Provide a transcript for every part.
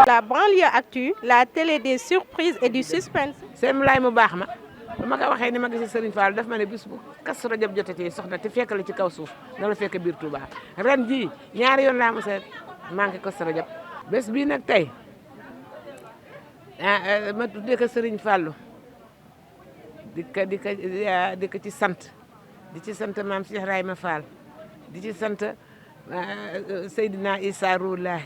La banlieue actu, la télé des surprises et du suspense. seen laay mu baax ma ba ma ko waxee ni ma gisee Serigne Fall daf ma ne bis bu Kazu Rajab jotatee soxna te fekk la ci kaw suuf na la fekk biir Touba ren jii ñaari yoon laa mos a manqué Kazu Rajab bés bii nag tey ma tuddee ko Serigne Fallou di ko ci sant di ci sant maam Cheikh Rahima Fall di ci sant Seydina Issa Roulaye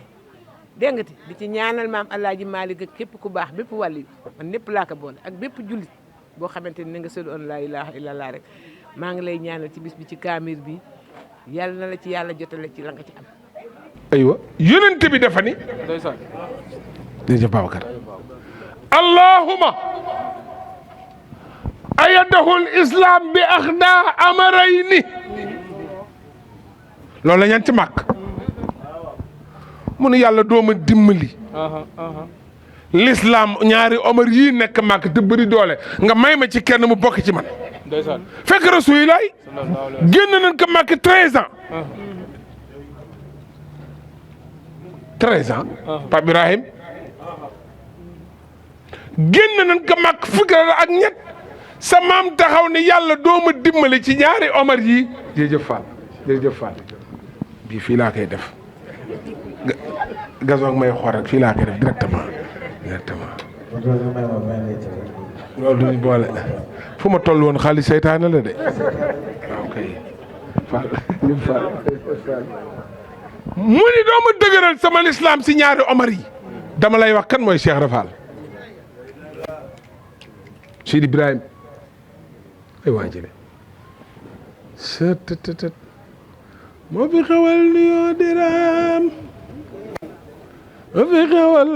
dégg nga di ci ñaanal maam Alaaji Malick ak képp ku baax bépp wàllu man ñëpp laa ko boole ak bépp jullit boo xamante ni nga sëdu on laa ilaaha illallah rek maa ngi lay ñaanal ci bis bi ci kaamir bi yàlla na la ci yàlla jotale ci la nga ci am. aywa yonent bi dafa ni. ndeysaan. jërëjëf Babacar. allahumma ayadahul islam bi axda amarayni loolu la ñaan ci màkk. mu ne yàlla dooma dimbali l'islam ñaari omar yii nekk màkk te bëri doole nga may ma ci kenn mu bokk ci man fekk rasulilaay génn nañ ko màkk 13 ans 13 ans Pape Ibrahim génn nañ ko màkk fukki ak ñett sa maam taxaw ne yàlla dooma dimbali ci ñaari omar yii jërëjëf Fall bii fii laa koy def gasoog may xool rek fii laa koy def directement loolu duñu boole fu ma toll woon xaalis seytaane la de waaw kay mu ni doo ma dëgëral sama lislaam si ñaari omar yi dama lay wax kan mooy Cheikh Rafal Sidi Ibrahim ay waa jële sëtëtët moo fi xewal nuyoo diraam moo fi xewal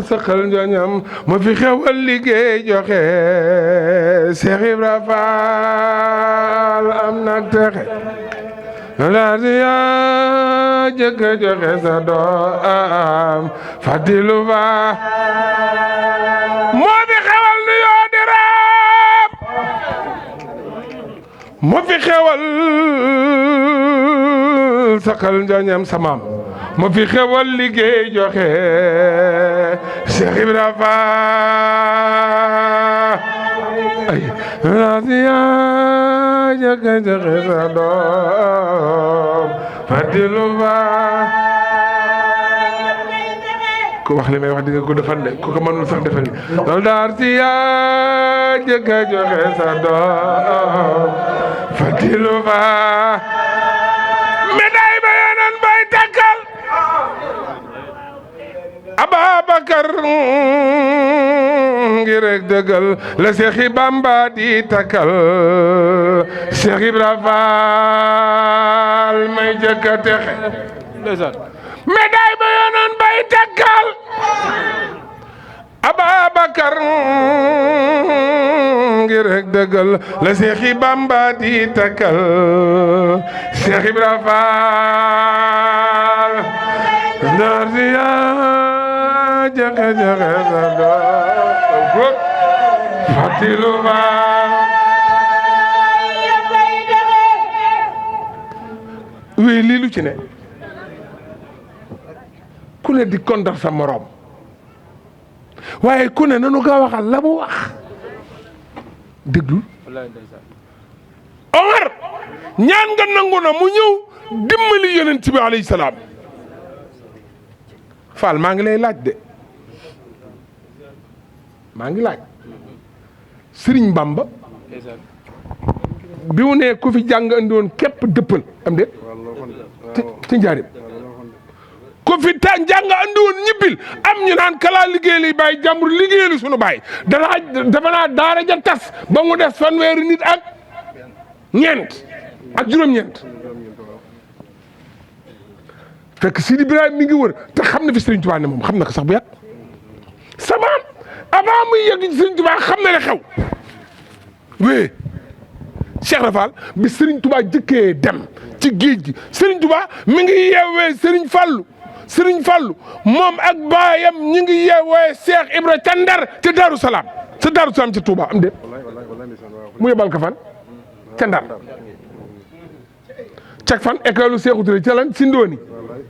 saqal njoñam moo fi xewal liggéey joxe Cheikh Ibra Fall am nag texe laatiya jëkk joxe sa doom Fadilu Ba moo fi xewal nuyoo diraam moo fi xewal saqal njoñam samaam moo fi xewal liggéey joxe Cheikh Ibra Fall ay rasiya jëkk joxe sa doom Fadilu Ba ku wax li may wax di nga ko defal de ku ko mënul sax defal ni soldaar si yaa jëkk joxe sa doom Fadilu Ba médaille ba yonen bay takkal Ababakar ngir rek dëggal la Seexi Bamba di takkal Seex Ibra Faal may jëkk a texe médaille ba yonen bay takkal Ababakar ngir rek dëggal la Seexi Bamba di takkal Seex Ibra Faal ndar si yaa jëkk joxe sa doom Fadilu Ba wéy lii lu ci ne ku ne di kontar sa morom waaye ku ne nanu gaa waxal la mu wax déglul Omar ñaan nga nangu na mu ñëw dimbali yonent bi alayhi salaam Fall maa ngi lay laaj de maa ngi laaj Sëriñ Bamba bi mu ne ku fi jàng andi woon képp dëppal am de ci njaarim ku fi jàng andi woon ñibbil am ñu naan kalaa liggéey bàyyi jàmbur liggéeyali sunu bàyyi dafa naa daara ja tas ba mu des fanweeri nit ak ñeent ak juróom-ñeent fekk Sidi Ibrahima mi ngi wër te xam na fi Serigne Touba ne moom xam na ko sax bu yàgg sama avant muy yegg ci Serigne Touba xam na ne xew oui Cheikh Rafal bi Serigne Touba jëkkee dem ci géej gi Serigne Touba mi ngi yeewee Serigne Fallou moom ak baayam ñi ngi yeewee Cheikh Ibra ca Ndar ca Darou Salaam ca Touba am déet mu yebal ko fan ca Ndar cak fan école Sékou Touré ca lan si Ndóoni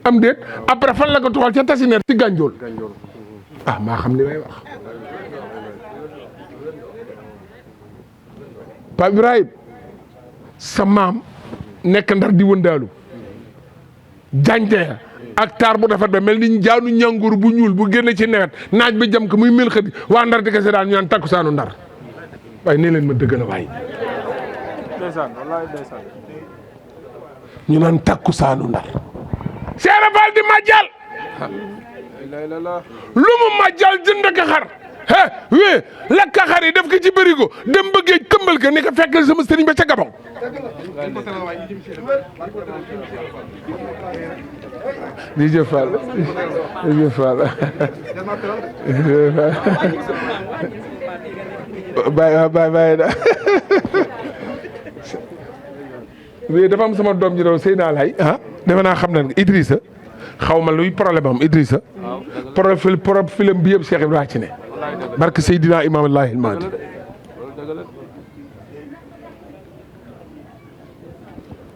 am déet après fan la ko toxal ca Tasineer ci Gànjool ah maa xam li may wax Pape Ibrahima sa maam nekk Ndar di wëndaalu jànjee ak taar bu rafet ba mel ni jaanu ñàngur bu ñuul bu génne ci nawet naaj bi jam ko muy mel xëdi waa Ndar di kese daan ñu naan takkusaanu Ndar waaye nee leen ma dëgg la waaye ñu naan takkusaanu Ndar Cheikh Rafal di majjal lu mu majjal jënd ka xar wee lakk xar yi def ko ci bërigo dem ba géej këmbal ko ni ko fekkal sama sëriñ ba ca Gabon di jëf Fall bàyyi da wii dafa am sama doom ji doon Seydina Lay defe naa xam nañ Idrissa xaw ma luy problème am Idrissa profil bi yëpp Cheikh Ibrahima ci ne barke Seydina Imam Allahi Almahdi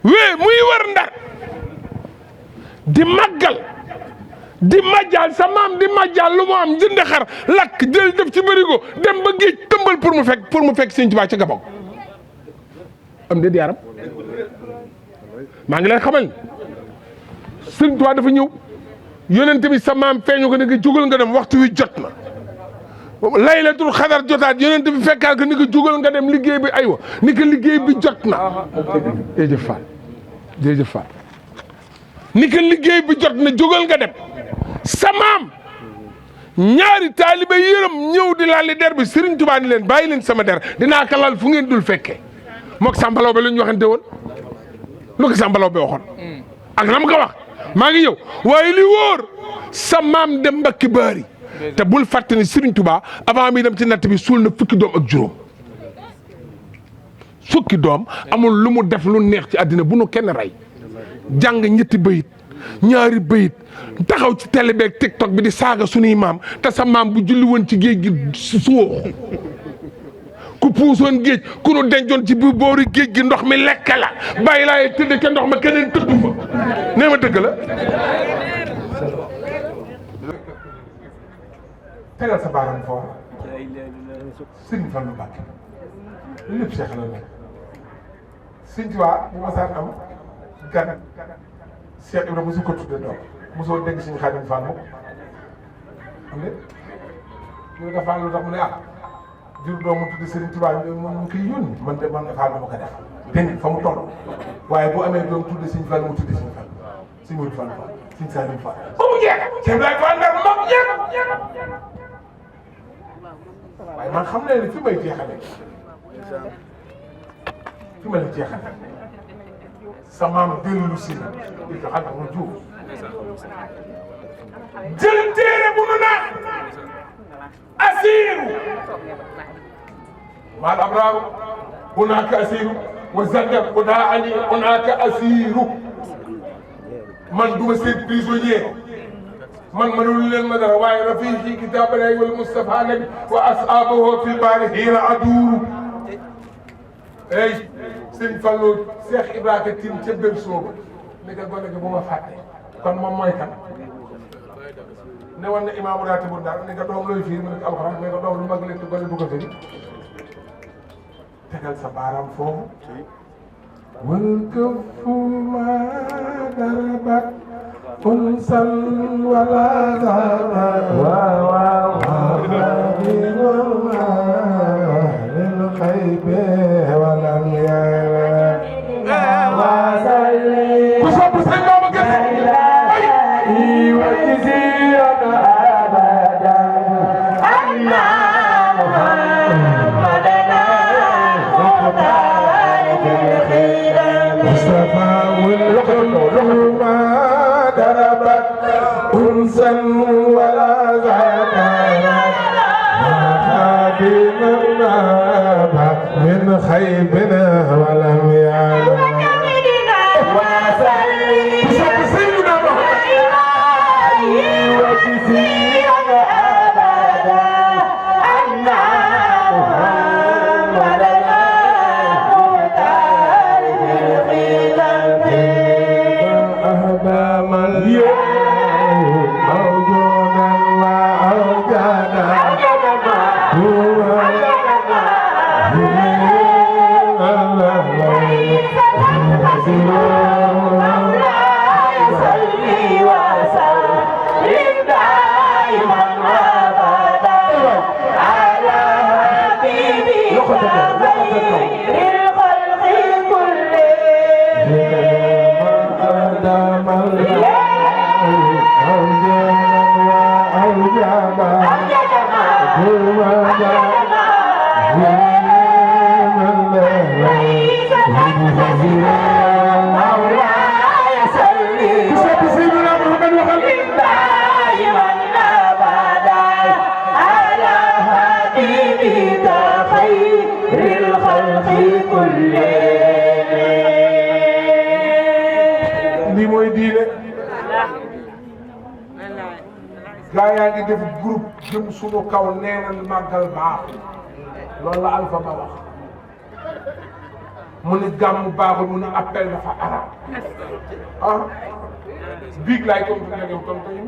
wee muy wër Ndar di màggal di majjal sa maam di majjal lu mu am jënd xar lakk jël def ci bërigo dem ba géej tëmbal pour mu fekk Sëñ Tuubaa ca Gabon am déet yaram maa ngi lay xamal Sëñ Tuubaa dafa ñëw yonent bi sa maam feeñu ko ne ko jógal nga dem waxtu wi jot na laylatul xadar jotaat yonent bi fekkaat ko ni ko jógal nga dem liggéey bi aywa ni ko liggéey bi jot na jërëjëf Fall ni ko liggéey bi jot na jógal nga dem sa maam ñaari taalibe yërëm ñëw di laal li der bi Sëriñ Tuubaa ni leen bàyyi leen sama der dinaa ko lal fu ngeen dul fekkee mook sàmbalaw ba lu ñu waxante woon lu ko sàmbalaw ba waxoon ak na mu ko wax maa ngi ñëw waaye li wóor sa maam dem Mbàkke Baari te bul fàtte ni Sëriñ Tuubaa avant mi dem ci natt bi suul na fukki doom ak juróom fukki doom amul lu mu def lu neex ci àddina bu nu kenn rey jàng ñetti bayit ñaari bayit taxaw ci télé beeg TikTok bi di saaga sunuy maam te sa maam bu julli woon ci géej gi suux ku puusoon géej ku nu dencoon ci biir boori géej gi ndox mi lekk la bàyyi laay tëdd ca ndox ma keneen tëdd fa nee ma dëgg la. tegal sa baaram foofu Sëriñ Fallu Mbàkke lépp Cheikh la nekk Sëñ Tuubaa bu ma saan am gan Cheikh Ibrahima mosu ko tudde doom mosoo dégg suñu Xaadim Fall moom am ne ñu nga Fall lu tax mu ne jur doom mu tudde Serigne Touba mu koy yónni man de man Fall dama ko def dégg fa mu toll waaye bu amee doom tudde Sëñ Fall mu tudde Sëñ Fall Sëñ Modou Fall Fall Sëñ Salim Fall ba mu jeex Cheikh Ibrahima Fall ndar moom jeex waaye man xam ne fi may jeexale fi ma la jeexale sa maam dellu si na di ko xam ne mu juum jël téere bu nu naan asiiru maal abraaru hunaaka asiiru wa zandar hunaani hunaaka asiiru man duma seen prisonnier man mënul leen ma dara waaye rafiiqi kitaabalaahi wal Mustafa nabi wa asaabahu fil baari hiina aduuru ey Sëñ Fallu Cheikh Ibrahima Tine ca bër sooba ne ko gone gi bu ma fàtte kon moom mooy kan ne woon na imaamu raatibu Ndar ne ko doom looy fii mu ne ko alxuraan ne ko doom lu mag leen di gone du ko firi tegal sa baaraam foofu wal këfu ma darabat unsan wala zara waaw lil xaybe walam yara ku sopp sëñ Baba Gese wa jiziyana abada anna muhammadana Mustafa wal ma darabat unsan wala zakara ma khadimna min khaybina walam ya'lam gaa yaa ngi def groupe jëm sunu kaw neenal màggal baaxul loolu la Alpha Ba wax mu ni gàmm baaxul mu ni appel dafa arab biig laay comme tu ne comme tey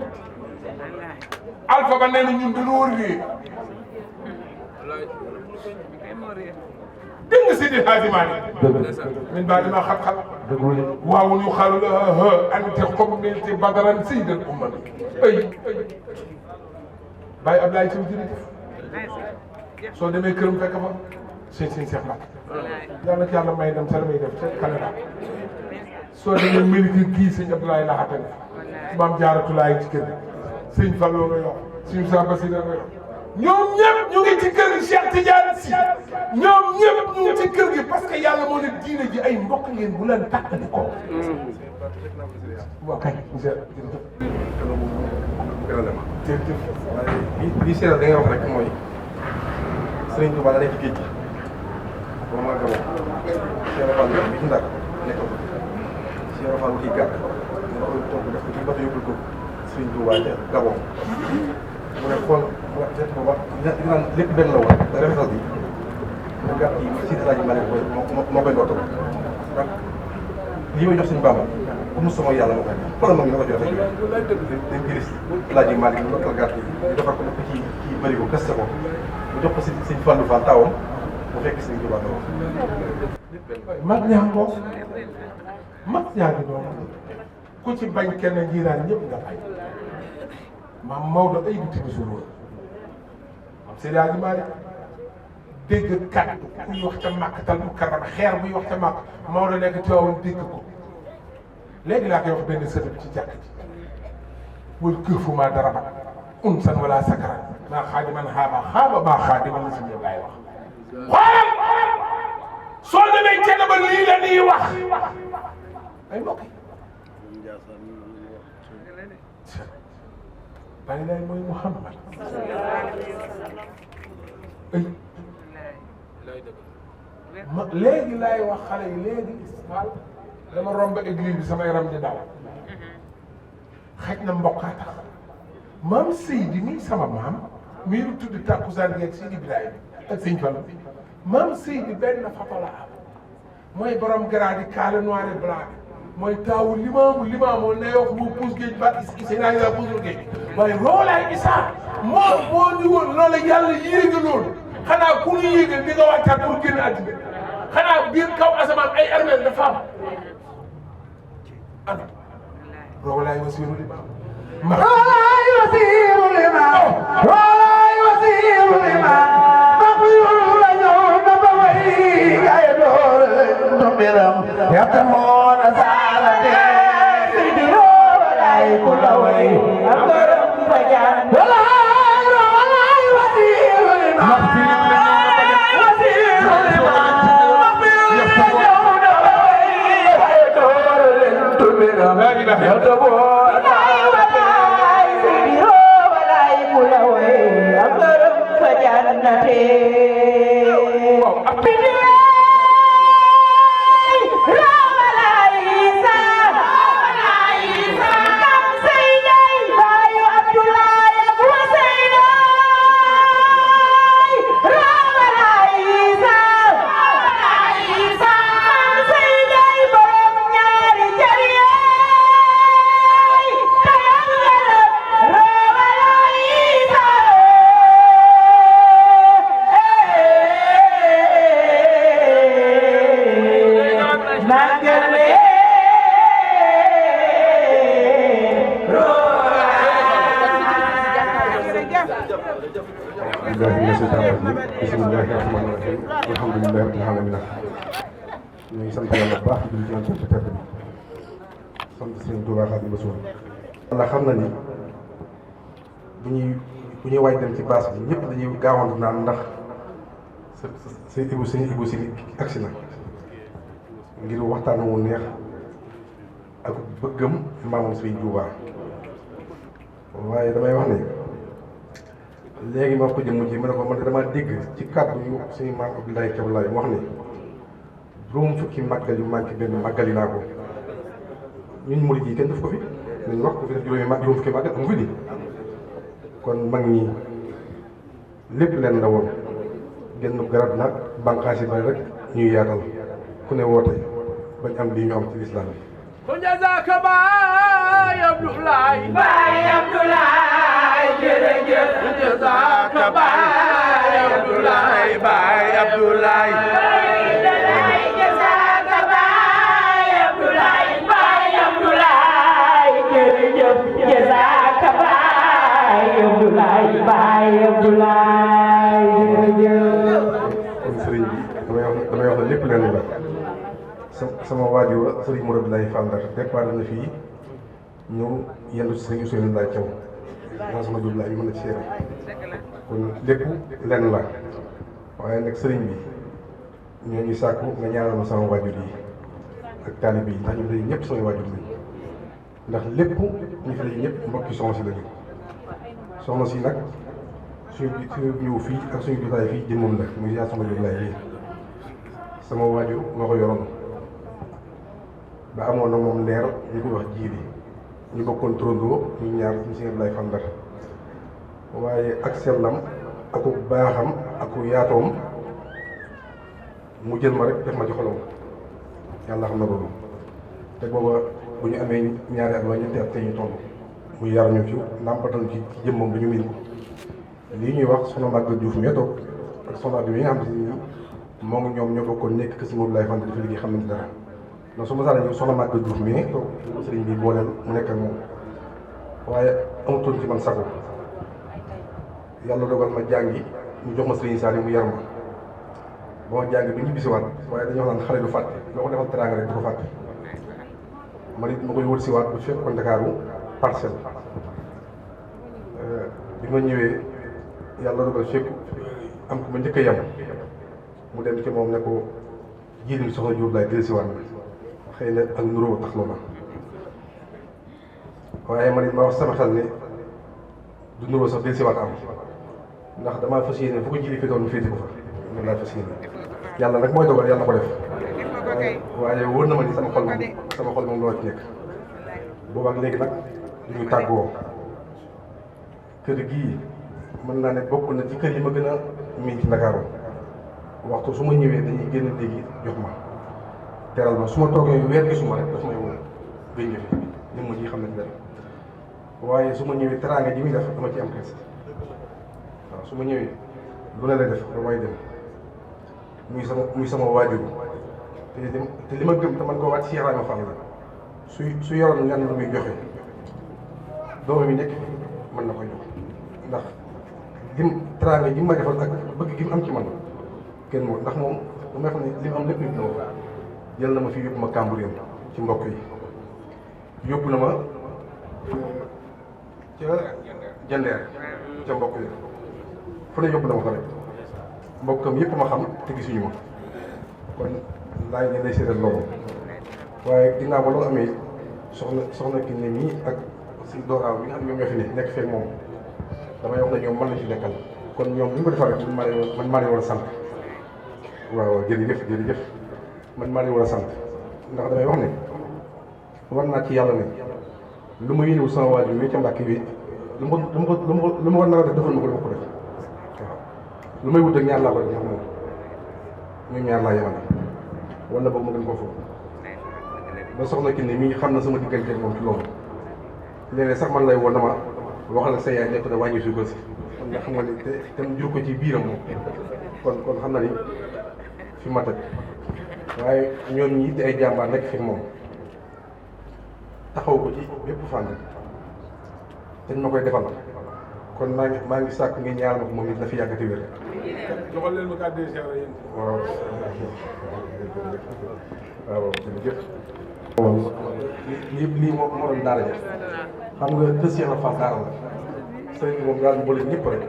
Alpha Ba nee na ñun dañoo réer dégg nga Seydi Hadji Malick min baadi ma xat-xat waaw ñu xalu la ante xomnilti badaran sayyidal umma ay Baye Ablaye Thiaw jërëjëf soo demee këram fekk fa sëñ Cheikh Mbacke yàlla na yàlla may dem sa la may def ca Canada soo demee Mélike kii sëñ Abdoulaye Laxate maam Jaaratulaay ci kër sëñ Fallou nga yor sëñ Sa Basira nga yor ñoom ñëpp ñu ngi ci kër gi Cheikh Tidiane Sy ñoom ñëpp ñu ngi ci kër gi parce que yàlla moo ne diine ji ay mbokk ngeen bu leen tàqali ko waaw kay monsieur jërëjëf li seeral da ngay wax rek mooy Sëriñ Tuubaa da nekk ci géej gi ba ma gaboo Cheikh Fall bi ci Ndar nekkoon Cheikh Fall kii gàtt nga koy togg def ko ci bato yóbbul ko Sëriñ Tuubaa ca Gabon mu ne xool mu seet ko ba naan lépp benn la woon da rafetal bi mu gàtt yi si Alaaji Malick moo koy dootal ak lii may jox Sëriñ Bamba bu mu sama yàlla moo koy xoolal ma ngi na ko joxe dañ gis Alaaji Malick mu lokkal gàtt yi ñu defar ko def ko ci bëri ko kaste ko mu jox ko Sëriñ Fallu Fall tawam mu fekk Sëriñ Tuubaa mag ñaa ngoog mag ñaa ngi doon ku ci bañ kenn njiiraan ñëpp nga bañ maam Maodo ay biti bi suróor maam Seydi Hadji Malick dégg kàddu kuy wax ca Makkatal Mukarrama xeer buy wax ca Makk Maodo nekk Tiwaawan dégg ko léegi laa koy wax benn sëriñ ci jàkk ji wal këfu maa dara ba unsan wala sakara maa xaadiman xaaba maa xaadiman la si ñëw laay wax xoolal soo demee ca ba lii la ñuy wax ay mbokk yi bàyyi laay mooy Muhammad ay ma léegi laay wax xale yi léegi dama romb église bi sama yaram di daw xaj na mbokkaa tax maam Seydi nii sama maam mii nu tudd tàkkusaan gi ak Seydi Ibrahima ak sëñ Fallu maam Seydi benn papa la am mooy borom gradi kaala noir et blanc mooy taawu limaamu ne wax mu puus géej ba is naa la puusul géej waaye loolaay Isaa moo ni woon loola yàlla yéegaloon xanaa ku ñu yéegal di nga wàccaat pour génn àddina xanaa biir kaw asamaan ay armeel dafa am ana roogalaay wasiiru limaam roogalaay wasiiru limaam roogalaay wasiiru limaam maqyul la ñëw na ba way ay door mbiram yatamoona saalate sidi roogalaay ku la way am gërëm fa jaan roogalaay wasiiru limaam ñu ngi sant yàlla bu baax di ci sant bu tedd bi sant Sëriñ Tuubaa Xaadimu Rasuul walla xam na ni bu ñuy waaj dem ci baas bi ñëpp dañuy gaawantu naan ndax sëñ Ibu si agsi na ngir waxtaan wu neex ak bëggam maamam Sëriñ Tuubaa waaye damay wax ne léegi ma ko jëm ji ma ne ko man de damaa dégg ci kàddu yu suñu maam Abdoulaye Keblaay mu wax ne juróom fukki màggal yu manqué benn màggali naa ko ñun murid yi kenn def ko fi nañ wax ko fi def juróom fukki màggal amu fi di kon mag ñi lépp leen la woon genn garab nag bànqaas yi bari rek ñuy yaatal ku ne woote bañ am lii ñu am ci lislaam bi ko jazaaka baay Abdoulaye baay Abdoulaye jërëjëf jazaaka baay Abdoulaye baay Abdoulaye jazaaka baay Abdoulaye baay Abdoulaye jërëjëf jazaaka baay Abdoulaye baay Abdoulaye jërëjëf kon sëriñ bi damay wax ne lépp leen la sama waajur sëriñ Mourad Abdoulaye Fall Ndar départ na fii ñëw yendu ci sëriñ Ousseynou Ndiaye Thiaw maa sama jublaay bi mën na ci seere kon lépp lenn la waaye nag sëriñ bi ñoo ngi sàkku nga ñaanal ma sama waajur yi ak taalib yi ndax ñu day ñëpp samay waajur lañu ndax lépp ñu fi lay ñëpp mbokki soxna si lañu soxna si nag suñu ñëw fii ak suñu jotaay fii jëmmam la muy yaa sama jublaay yi sama waajur moo ko yoroon ba amoon na moom leer ñu koy wax jiiri ñu bokkoon turandoo ñu ñaar ñu si Abdoulaye Fall Ndar waaye ak sellam aku baaxam aku yaatoom mu jël ma rek def ma ci xolam yàlla xam na loolu te booba bu ñu amee ñaari at wala ñetti at tey ñu toll mu yar ñu ci nàmpatal ci jëmmam dañu miin ko lii ñuy wax soxna Maguette Diouf mi toog ak soxna bi nga xam ne moo ngi ñoom ñoo bokkoon nekk kër si Modou Laye Fane dafa liggéey xam nañ dara donc su ma saa ñëw soxna Maguette Diouf mais toog sëriñ bi booleel mu nekk ak moom waaye amutoon ci man sago yàlla dogal ma jàngi ñu jox ma sëriñ Saliou mu yar ma ba ma jàngi bi ñu bisiwaat waaye dañoo wax naan xale du fàtte loo ko defal teraanga rek du ko fàtte man it ma koy wër siwaat ba fekk ko Ndakaaru Parcelles bi ma ñëwee yàlla dogal fekk am ko ma njëkk a yem mu dem ci moom ne ko jiitu soxna Diop laay dellusiwaat na xëy na ak nuróo tax loola waaye man it ma wax sama xel ne du nuróo sax dellusiwaat am ndax damaa fas yéene fu ko jëlee féetoon mu féete ko fa loolu laa fas yéene yàlla nag mooy dogal yàlla ko def waaye wóor na ma ni sama xol moom loo ci nekk boobu ak léegi nag duñu tàggoo kër gii mën naa ne bokk na ci kër yi ma gën a miin ci Ndakaaru waxtu su ma ñëwee dañuy génn léegi jox ma teral ma su ma toogee weer gisuma rek daf may woo gëj nga fi ñun ma ji xam nañ dara waaye su ma ñëwee teraanga ji muy def dama ci am kese waaw su ma ñëwee lu ne lay def ba may dem muy sama waajur te li ma gëm te man koo waat ci Cheikh Ibrahima Fall la su yoroon lenn lu muy joxe doomam yi nekk mën na ko jox ndax teraanga ji ma defal ak bëgg gi mu am ci man kenn moo ndax moom bu may xam ne li mu am lépp nit na ma jël na ma fii yóbbu ma Cambérène ci mbokk yi yóbbu na ma ca Jandeer ca mbokk yi fu ne yóbbu na ma fa rek mbokkam yëpp ma xam te gisuñu ma kon laay ne lay séeréer loolu waaye ginnaaw ba loolu amee soxna ki ne mii ak si dooraaw bi nga xam ne ñoom ñoo fi nekk feeg moom damay wax ne ñoom mën nañ ci nekkal kon ñoom bu ñu ko defal rek man maa leen war a sant waaw jërëjëf man maa leen war a sant ndax damay wax ne war naa ci yàlla ne lu ma yéenewul sama waajur mi ca Mbàkke bi lu ma war naa def defal ma ko dama ko def waaw lu may wut ak ñaar laa ko def ndax moom ñoom ñaar laa yemale wala boobu ma gën koo foofu ba soxna ki ne mii xam na sama diggante moom ci loolu léeg-léeg sax man lay woo dama waxal sa yaay nekk da wàññi suukar si kon nga xam nga ni te mu jur ko ci biiram moom kon xam na ni fi ma tëj waaye ñoom ñi di ay jàmbaar nekk fi moom taxaw ko ci bépp fànn dañ ma koy defal kon maa ngi sàkk ngi ñaar ma ko moom it na fi yàggati wér. joxal leen ma kàddu yi yéen. waaw waaw jërëjëf. waaw lii moo doon daara ja xam nga kër Cheikh la Fall daara la sëriñ bi moom daal di boole ñëpp rek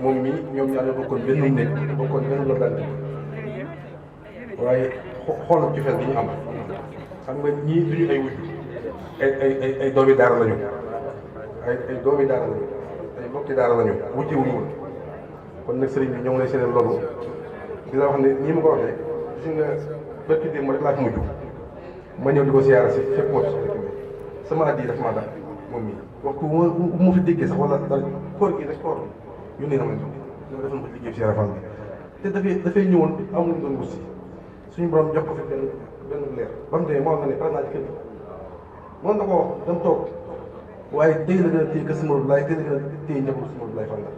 moom mii ñoom ñaar ñoo bokkoon benn néeg bokkoon benn la dante waaye xoolal cofeel gi ñu am xam nga ñii duñu ay wujj ay doomi daara lañu ay doomi daara lañu ay mbokki daara lañu wujje wuñu woon kon nag sëriñ bi ñoo ngi lay séddale loolu di la wax ne nii ma ko waxee gis nga bërki démb rek laa fi mujj ma ñëw di ko siyaara si fekk moo sama at yi daf maa daal moom mii waxtu bu ma fi déggee sax wala daal koor gi rek koor yónnee na ma ñoo defoon ko liggéey siyaara fan bi te dafay ñëwoon amuñu doon wut si suñu borom jox ko fi benn leer ba mu demee moo xam ne pare naa ci kër gi moom na ko wax dem toog waaye tey la gën a téye kër si Modou Laye tey la gën a téye njaboot si Modou Laye fan la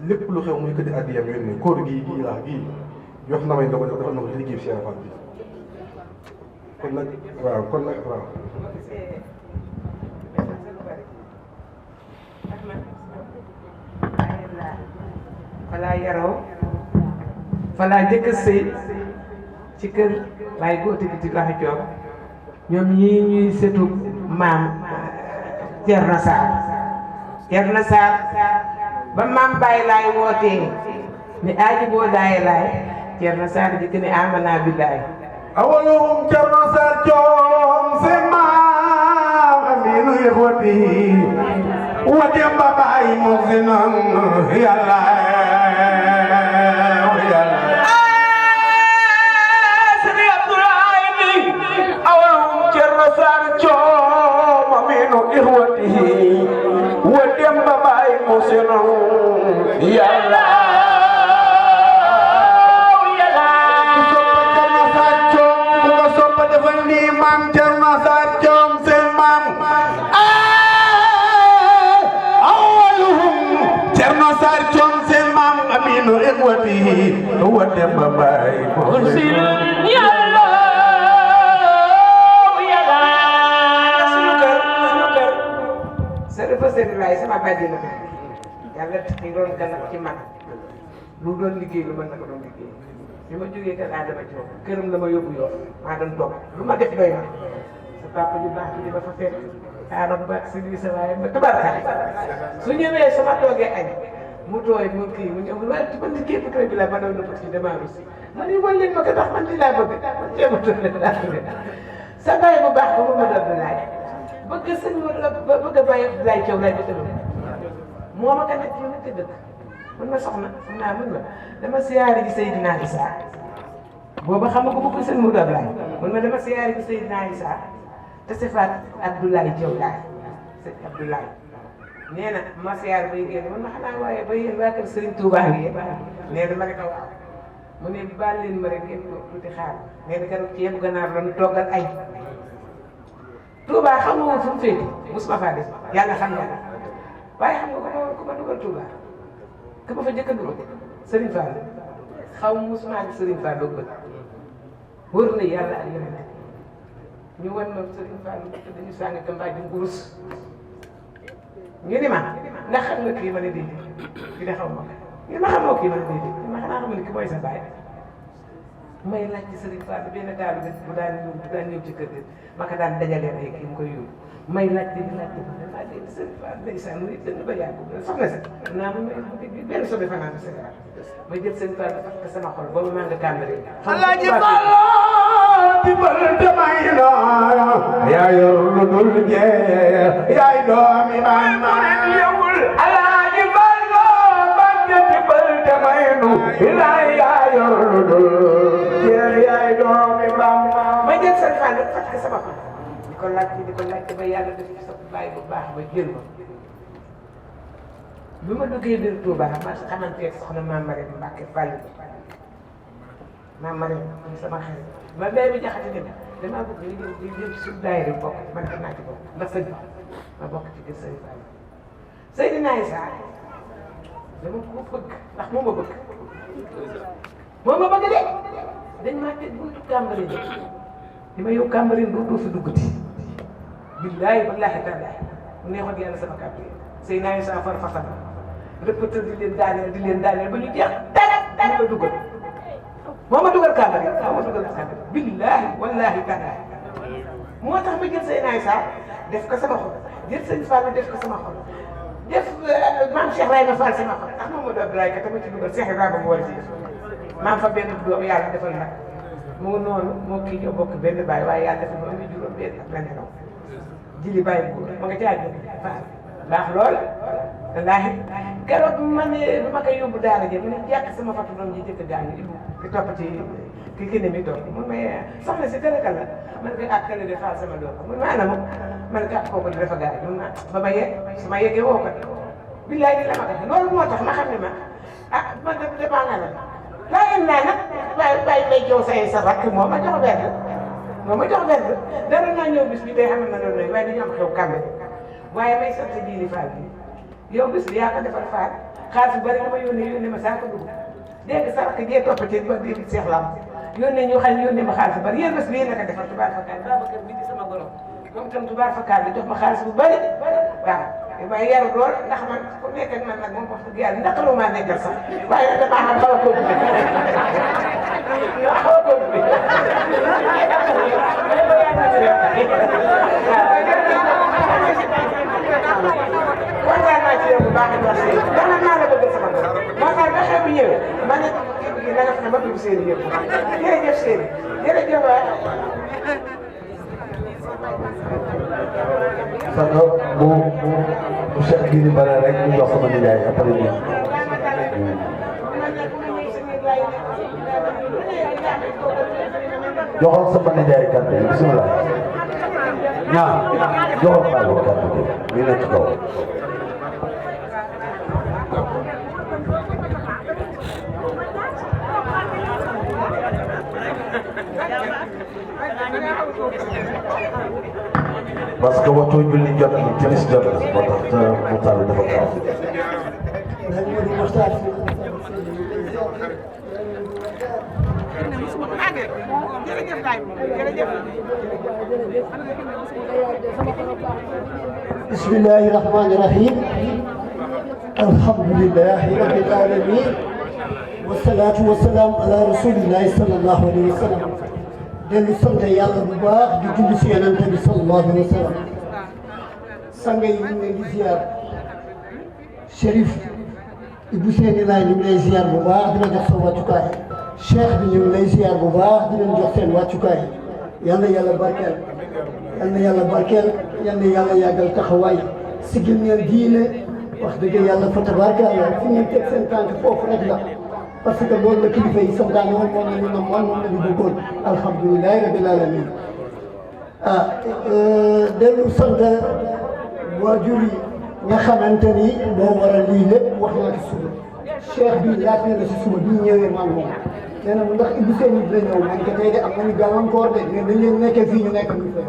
lépp lu xew muy këddi addiyam yónnee koor gii jox na may ndox defal na ko ci liggéey siyaara fan bi kon nag waaw falaa yaroo falaa njëkk a sëy ci kër waaye góote bi ci loxo joom ñoom ñii ñuy setu maam Cerno Saar ba maam Baye Laay wootee ni aaji boo daaye laay Cerno Saar jëkk ni amana billaay awalum Cerno Saar coom seen maam aminu yëxwati wate mbabaay mu sinan yàlla sëñ Abdoulaye ni awalum Cerno Saar coom aminu yëxwati wate mbabaay mu sinan yàlla maam Cerno Saar coom seen maam awaluhum Cerno Saar coom seen maam aminu ikhwati wa Demba Mbaye dafa seen laay sama bàjji na yàlla ci doon ganam ci man lu doon liggéey lu mën na ko doon liggéey bi ma jógee kër Adama Thiaw këram la ma yóbbu yoo maa doon toog lu ma def doy na sa papa ju baax bi ma fa fekk aaroon ba si lii sa waaye ma tubarkaay su ñëwee sama toogee añ mu tooy mu kii mu ñëw waaye ci man di képp tooy bi la ma doon nëbbat ci damaa rus ma ni wal leen ma ko tax man di laa bëgg man jéema toog leen laa bëgg sa baay bu baax ba ma doon laaj bëgg sëñ ma bëgg a bàyyi Abdoulaye Thiaw laay bëgg moo ma ko nekk ci nekk dëkk mën ma soxna naa mën ma dama siyaare gi Seydina Issa booba xam nga ko bëgg sëñ Modou Abdoulaye mën ma dama siyaare gi Seydina Issa te sifaat Abdoulaye Thiaw laay sëñ Abdoulaye nee na ma siyaare bay génn mën ma xanaa waaye ba yéen waa kër Serigne Touba ngi nee na ma ne ko waaw mu ne baal leen ma rek ngeen ko tuuti xaar nee na keroog ceebu ganaar la ñu toggal ay Touba xam nga woon fu mu féete mosuma faa def yàlla xam yàlla waaye xam nga ku ma dugal Touba ku ma fa njëkk a dugal Serigne Fall xaw ma mosuma gis Serigne Fall doo bëgg wër na yàlla ak yeneen ñu wan ma Serigne Fall dañu sànni ka mbaa di ngurus ñu ni ma ndax xam nga kii ma ne déedéet kii de xaw ma ko ñu ma xamoo kii ma ne déedéet ma xanaa xam ne ki mooy sa baay may laaj ci Serigne Fall benn daalu bi bu daan ñëw ci kër gi ma ko daan dajalee ay kii mu koy yóbbu may laajte di laajte ba damaa dégg Serigne Fall ndeysaan mu ngi dënn ba yàgg soxna si naa ma may benn sobe fanaan bi Sénégal may jël Serigne Fall fekk ko sama xol boobu maa nga tàmbalee. Alaaji Fallu dimbal damay la yaa yor lu dul jeex yaay doomi Bamba Alaaji Fallu Mbàkke dimbal damay nu yaa yor lu dul yaay doomi Bamba ma jël Serigne Fall fekk ko sama xol di ko laajte ba yàlla def ci sa baay bu baax ba jël ma bi ma duggee biir Touba ma xamanteeg soxna Mame Marème Mbacke Fall Mame Marème sama xarit ma bay bi jaxati ne damaa bëgg di jëm ci suñu daayira bokk man xam naa ci bokk ndax sëñ ma bokk ci kër Serigne Fall Seydina Issa dama ko bëgg ndax moo ma bëgg de dañ maa teg buntu Cambérène li ma yow Cambérène doo fi duggati billaahi wallaahi taalaahi mu neexoon yàlla sama kàddu yi Seydina Issa far fasal rëppatal di leen daaneel ba ñu jeex dara ma dugal moo ma dugal Cambérène moo ma dugal Cambérène billaahi wallaahi taalaahi moo tax ma jël Seydina Issa def ko sama xol jël sëñ Fall def ko sama xol def maam Cheikh Ibrahima Fall sama xol ndax moom moo doon Abdoulaye ka tamit ci dugal Cheikh Ibrahima mu war ci def maam fa benn doom yàlla defal nag moo noonu moo kii ñoo bokk benn baay waaye yàlla defal ma ñu juróom benn ak benn raw jili bàyyi ko ma nga caaj Fall ndax loolu wallaahi keroog ma ne du ma koy yóbbu daara ji mu ne jàkk sama fatu doom ji jëkk gaañu Ibu ki topp ci ki génne mi toog mun may soxna si tële la man koy ak tële de Fall sama doom mun ma anam man ko ak kooku dafa gaañ mun ma ba ma yegg su ma yeggee woo ko billaay di la ma ko loolu moo tax ma xam ne ma ah man de damaa nga la laa yem naa nag bàyyi may jow sa rakk moo ma jox werd dara naa ñëw bis bi tey xam na loolu waaye dañu am xew kàmbe waaye may sant Jili Fall bi yow bis bi yaa ko defal Fall xaalis bu bari dama yónnee ma saa ko dugg dégg nga sa rakk jee toppatee ba di Seex Lam yónnee ñu xam yónnee ma xaalis bu bari yéen bés bi yéen a ko defal tubaar fakkaar Babacar bi di sama goro moom itam tubaar fakkaar bi jox ma xaalis bu bari waaw waaye yaru lool ndax man ku nekk ak man nag moom wax dëgg yàlla ndax loo maa nekkal sax waaye nag damaa xam xaw a ko dugg xaw a ko dugg kontaan naa ci yow bu baax a baax si dama naa la bëgg sama bopp moo tax ba xew bi ñëwee ma ne kii na nga fexe ba dugg seen yëpp jërëjëf seen jërëjëf waay saka bu Cheikh Giri Bala rek ñu jox sama nijaay après ñu joxal sama nijaay kàddu yi bismillah ñaa joxal xaalis kàddu gi mi nekk ci kaw parce que waxtu julli jot na timis jot na moo tax mu taal dafa gaaw بسم الله الرحمن الرحيم الحمد لله رب العالمين والصلاة والسلام على رسول الله صلى الله عليه وسلم dellu sant yàlla bu baax di julli si yonent bi sallallahu alayhi wa sallam sang yi ñu ngi ziar Chérif Ibou Seyni Laay ñu ngi lay ziar bu baax di la jox sa wàccukaay cheikh bi ñu ngi lay ziar bu baax di leen jox seen wàccukaay yal na yàlla barkeel yal na yàlla barkeel yal na yàlla yàggal taxawaay sigil ngeen diine wax dëgg yàlla fa tabaarkalla fi ngeen teg seen tànk foofu rek la parce que loolu la kilifa yi santaane woon moom la ñu namoon moom la ñu bëggoon alhamdulilahi rabbil alamin dellu sant waajur yi nga xamante ni moo waral lii lépp wax naa ci suba cheikh bi laaj na la si suba bi ñu ñëwee man moom nee na ndax Ibou Seyni dina ñëw man ko tey de am nañu gàllankoor de mais dañ leen nekkee fii ñu nekk ñu fa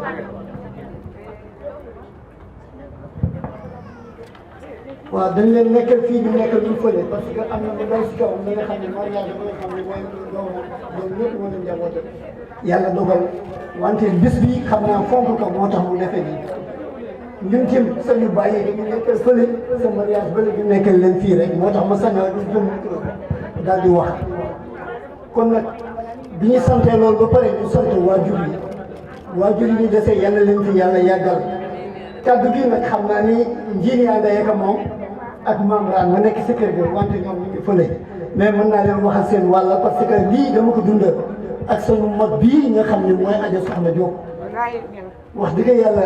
waaw dañ leen nekkal fii ñu nekkal ñu fële parce que am na lu daw si kawam da nga xam ne mariage ba nga xam ne mooy doomam ñoom ñëpp moo leen njaboote yàlla dogal wante bis bi xam naa fonk ko moo tax mu defee nii ñun tim sañu bàyyi dañu nekkal fële sa mariage bële ñu nekkal leen fii rek moo tax ma sañoo du jëm micro daal di wax kon nag bi ñu santee loolu ba pare ñu sant waajur yi ñu desee yàlla leen fi yàlla yàggal kaddu gi nag xam naa ni njiin yaa ndey ak moom ak membrane ma nekk si kër ga wante ñoom ñu ngi fële mais mën naa leen waxal seen wàll parce que lii dama ko dundal ak sunu mag bii nga xam ne mooy Adja Soxna Diop wax dëgg yàlla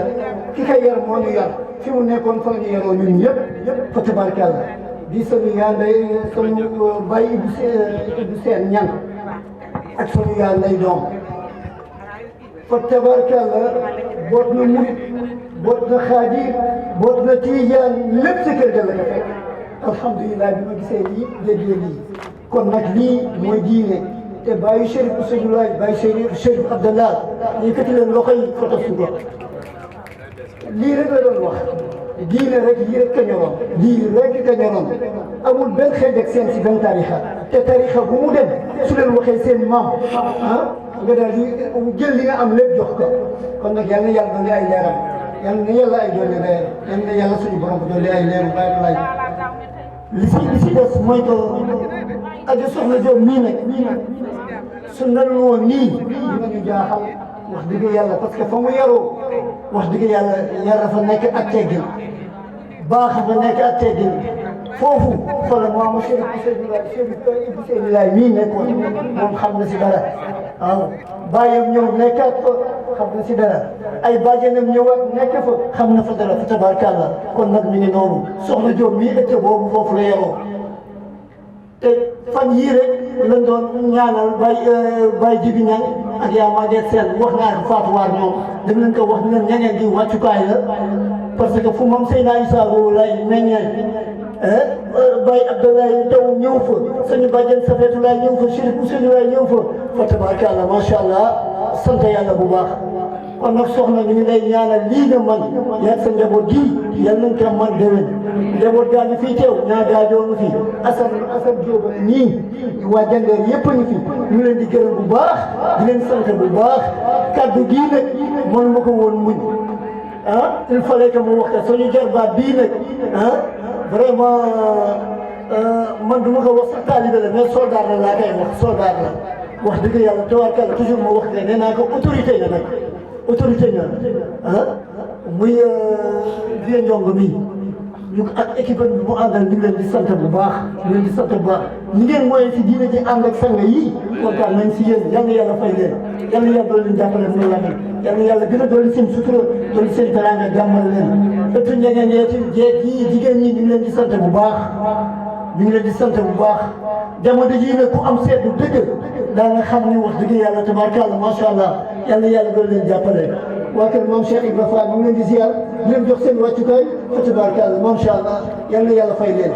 ki ko yar moo ñu yar fi mu nekkoon fa ñu yaroo ñun ñëpp fa tabarkàlla di sunu yaa ndey sunu bàyyi Ibou Seen ñan ak sunu yaa ndey doom fa tabarkàlla boot na murit boot na xaadir boot na tiijaan lépp si kër ga la nga fekk alhamdulilah bi ma gisee lii déggee lii kon nag lii mooy diine te bàyyi Chérif Ousseynou Laye bàyyi Chérif Abdallah yëkkati leen loxo yi foto suba lii rek la doon wax diine rek lii rek ka ñoroon lii rek ka ñoroon amul benn xeej ak seen si benn tarixa te tarixa bu mu dem su leen waxee seen maam nga daal di jël li nga am lépp jox ko kon nag yal na yàlla dolli ay leeram yal na yàlla ay dolli leer yal na yàlla suñu borom dolli ay leeru bàyyi laaj li si des mooy que Adja Soxna Diop mii nag su narul woon nii dinañu jaaxal wax dëgg yàlla parce que fa mu yaroo wax dëgg yàlla yar dafa nekk ak teggin baax dafa nekk ak teggin foofu fa la maamu Chérif Ibou Seyni Laye mii nekkoon moom xam na si dara waaw bàyyam ñëw nekkaat fa xam na si dara ay bàjjenam ñëwaat nekk fa xam na fa dara fa tabarkàlla kon nag mi ngi noonu Soxna Diop mii ëtt boobu foofu la yaroo te fan yii rek lañ doon ñaanal Baye Jibi Ñang ak yaa Maguette Sène wax naa ko Fatou War ñoom dem leen ko wax ne leen ñangeen gi wàccukaay la parce que fu moom Seydina Issa Rouhou Laye meññee Baye Abdoulaye Taw ñëw fa suñu bàjjen Safetou Laye ñëw fa Chérif Ousseynou Laye ñëw fa fa tabaarkalla macha allah sant yàlla bu baax kon nag soxna ñu ngi lay ñaanal lii nga man yaa sa njaboot gii yal nañ ko man déwén njaboot gaa ngi fii teew ñaa gaajoo ngi fi Assane Diop nii waa Jandeer yëpp a ngi fi ñu leen di gërëm bu baax di leen sant bu baax kaddu gii nag mënu ma ko woon muñ il fallait que mu wax ko suñu jarbaat bii nag vraiment man du ma ko wax sax taalibe la mais soldat la laa koy wax soldat la wax dëgg yàlla tawarkal toujours ma wax ne nee naa ko autorité nga nag autorité nga muy Vieux Ndiongo mi ñu ak équipe bi mu àndal ñu ngi leen di sant bu baax ñu leen di sant bu baax ñi ngeen mooy si diine ji ànd ak sang yi kontaan nañ si yéen yal na yàlla fay leen yal na yàlla doon leen jàppale mu la yal na yàlla gën a dolli seen sutura dolli seen teraanga jàmmal leen ëttu ñeneen yeeti jeeg yi jigéen ñi ñu ngi leen di sant bu baax ñu ngi leen di sant bu baax jamono jii nag ku am seetlu dëgg daa nga xam ni wax dëgg yàlla tabaarkalla macha allah yal na yàlla doon leen jàppale waa kër moom Cheikh Ibrahima Fall ñu ngi leen di ziar di leen jox seen wàccukaay fa tabaarkalla macha allah yal na yàlla fay leen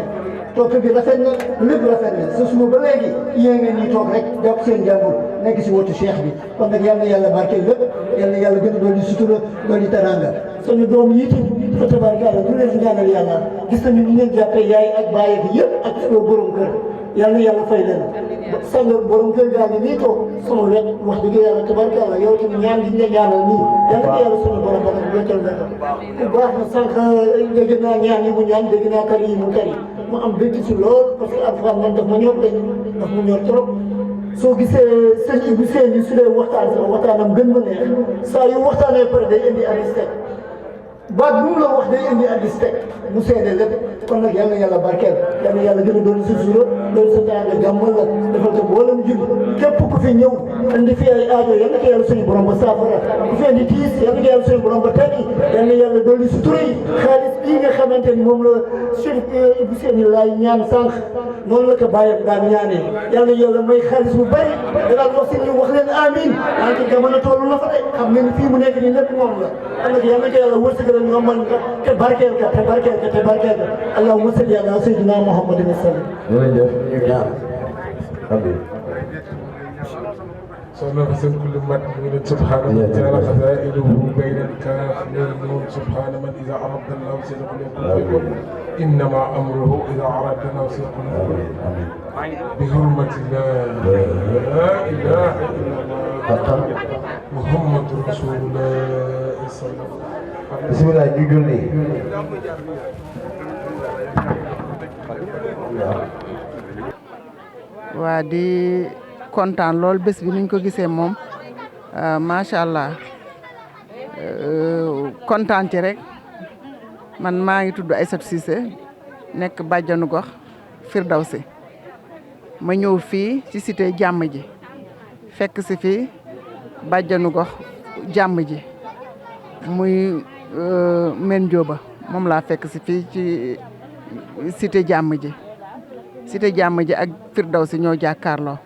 toog bi rafet na lépp rafet na sa suma ba léegi yéen ngeen ñi toog rek jàpp seen jàmbur nekk si wotu Cheikh bi kon nag yal na yàlla barkeel lépp yal na yàlla gën a doon di sutura doon di taranga suñu doom yi itam fa tabaarkalla ñu leen di ñaanal yàlla gis nañu ñu leen jàppee yaay ak baay ak yëpp ak borom kër yal na yàlla fay leen sang borom kër gaa ngi nii toog sama wet wax dëgg yàlla tabarkalla yow tam ñaan gi ñu la ñaanal nii yal na ko yàlla suñu borom ba nga wéccal nga ku baax na sànq dégg naa ñaan yi mu ñaan dégg naa kari yi mu kari mu am bëgg ci lool parce que alxuraan man daf ma ñor de daf ma ñor trop soo gisee sëñ Ibou Sène su dee waxtaan sax waxtaanam gën ma neex saa yu waxtaanee pare day indi addis teg baat bu mu la wax day indi addis teg mu seede lépp kon nag yal na yàlla barkeel yal na yàlla gën a doon sa suura loolu sa tànga jàmmal la defal ko mboolem jub képp ku fi ñëw indi fi ay aajo yal na ko yàlla suñu borom ba saafara ku fi indi tiis yal na ko yàlla suñu borom ba tekki yal na yàlla dolli sutura yi xaalis bii nga xamante ni moom la Chérif Ibou Sène laay ñaan sànq noonu la ko bàyyam daan ñaanee yal na yàlla may xaalis bu bëri danaan wax si ñu wax leen amin wante jamono tollu na fa de xam ngeen ni fii mu nekk nii lépp moom la kon nag yal na ko yàlla wërsëgal ñu amal nga te barkeel ka te barkeel ka te barkeel ka allahumma salli ala sayyidina muhammadin sallam jërëjëf ñu ñaan abi soxna fa seen kulli mat mu ngi leen subhaanahu wa taala xazaa'inuhu bayna al-kaaf wal nuun subhaana man idaa aradna lahu sayaqulu innama amruhu idaa aradna lahu sayaqulu bi hurmati laa ilaaha illallah muhammadu rasuulullaah sallallahu bismillah ñu julli waa di kontaan lool bés bi niñ ko gisee moom macha allah kontaan ci rek man maa ngi tudd Aïssatou Cissé nekk bàjjanu gox Firdawsi ma ñëw fii ci cité jàmm ji fekk si fii bàjjanu gox jàmm ji muy men Jóoba moom laa fekk si fii ci cité jàmm ji ak Firdawsi ñoo jàkkaarloo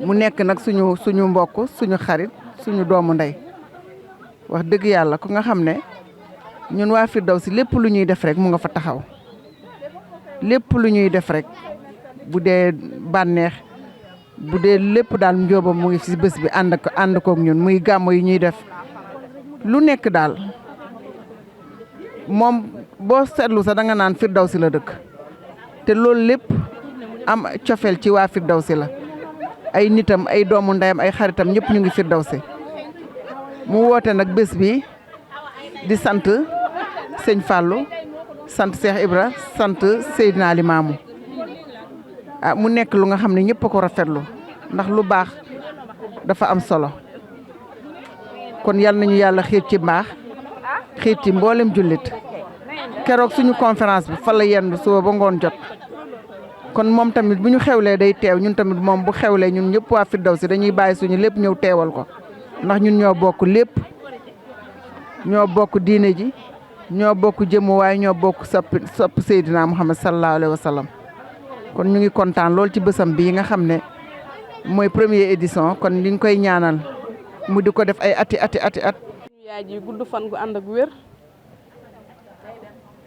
mu nekk nag suñu mbokk suñu xarit suñu doomu ndey wax dëgg yàlla ku nga xam ne ñun waa Firdawsi lépp lu ñuy def rek mu nga fa taxaw lépp lu ñuy def rek bu dee bànneex bu dee lépp daal Njóoba mu ngi ci bés bi ànd koog ñun muy gàmmo yi ñuy def lu nekk daal moom boo seetlu sax da nga naan Firdawsi la dëkk te loolu lépp am cofeel ci waa Firdawsi la ay nitam ay doomu ndeyam ay xaritam ñëpp ñu ngi Firdawsi mu woote nag bés bi di sant sëñ Fallou sant Cheikh Ibra sant Seydina Limamou mu nekk lu nga xam ne ñëpp a ko rafetlu ndax lu baax dafa am solo kon yal nañu yàlla xiir ci mbaax xiir ci mboolem jullit keroog suñu conférence bi fa la yendu suba ba ngoon jot kon moom tamit bu ñu xewlee day teew ñun tamit moom bu xewlee ñun ñëpp waa Firdawsi dañuy bàyyi suñu lépp ñëw teewal ko ndax ñun ñoo bokk lépp ñoo bokk diine ji ñoo bokk jëmuwaay ñoo bokk sopp Seydina Muhammad sallallahu alayhi wa sallam kon ñu ngi kontaan lool ci bésam bii nga xam ne mooy première édition kon li ñu koy ñaanal mu di ko def ay ati at. yaay ji gudd fan gu ànd ak wér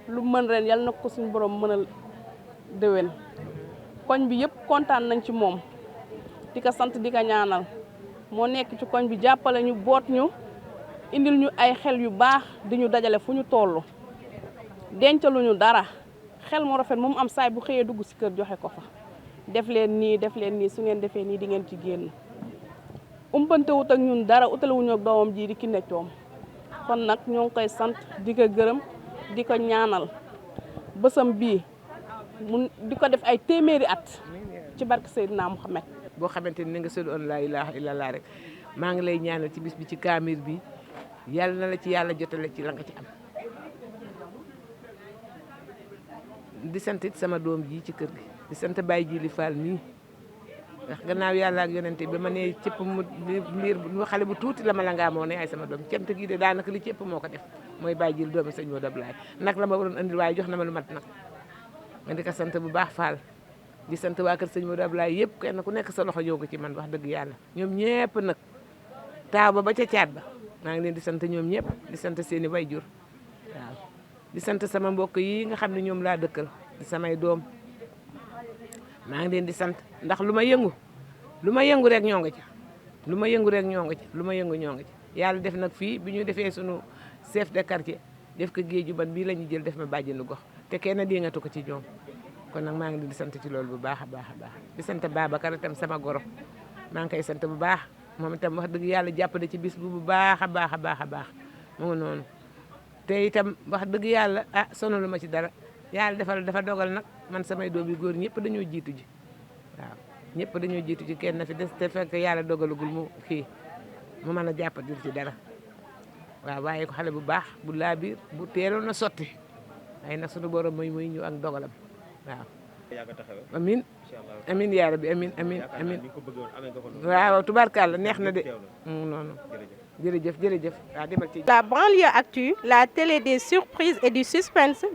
lu mën ren yal na ko suñu borom mënal déwén koñ bi yëpp kontaan nañ ci moom di ko sant di ko ñaanal moo nekk ci koñ bi jàppale ñu boot ñu indil ñu ay xel yu baax di ñu dajale fu ñu toll dencaluñu dara xel mu rafet moom am saay bu xëyee dugg ci kër joxe ko fa def leen nii su ngeen defee nii di ngeen ci génn umpante wut ak ñun dara utalewuñu ak doomam ji di ki neccoom kon nag ñoo ngi koy sant di ko gërëm di ko ñaanal bësam bii mu di ko def ay téeméeri at ci barke Seydina Muhammad boo xamante ni nga sëlu on laa ilaaha illallah rek maa ngi lay ñaanal ci bis bi ci kaamir bi yàlla na la ci yàlla jotale ci la nga ci am di sant it sama doom ji ci kër gi di sant Baye Jili Fall nii ndax gannaaw yàlla ak yonente bi ma nee cëpp mu liir bu xale bu tuuti la ma la ngaa moo ne ay sama doom cant gi de daanaka li cëpp moo ko def mooy Baye Jili doomi sëñ Modou Ablaye nag la ma waroon andil waaye jox na ma lu mat nag ma di ko sant bu baax Fall di sant waa kër sëñ Modou Ablaye yëpp kenn ku nekk sa loxo ñëw ko ci man wax dëgg yàlla ñoom ñëpp nag taaw ba ca caat ba maa ngi leen di sant ñoom ñëpp di sant seeni waajur waaw di sant sama mbokk yi nga xam ne ñoom laa dëkkal di samay doom maa ngi leen di sant ndax lu ma yëngu rek ñoo nga ci lu ma yëngu rek ñoo nga ci lu ma yëngu ñoo nga ci yàlla def nag fii bi ñu defee sunu chef de quartier def ko géeju ban bii la ñu jël def ma bàjjenu gox te kenn déngatu ko ci ñoom kon nag maa ngi di sant ci loolu bu baax a baax a baax di sant Babacar itam sama goro maa ngi koy sant bu baax moom itam wax dëgg yàlla jàppale ci bis bu baax a baax a baax a baax mu ngi noonu te itam wax dëgg yàlla ah sonalu ma ci dara yàlla dafa dogal nag man samay doom yu góor ñëpp dañoo jiitu ji waaw ñëpp dañoo jiitu ji kenn na fi des te fekk yàlla dogalagul mu kii mu mën a jàppale ci dara waaw waaye ko xale bu baax bu laa biir bu teeloon a sotti ay nag sunu borom mooy ñëw ak dogalam waaw. amiin amiin yaa rabbi amiin amiin amiin waaw tubaarkàlla neex na de noonu jërëjëf jërëjëf waaw demal ci La banlieue actu, la télé des surprises et du suspense.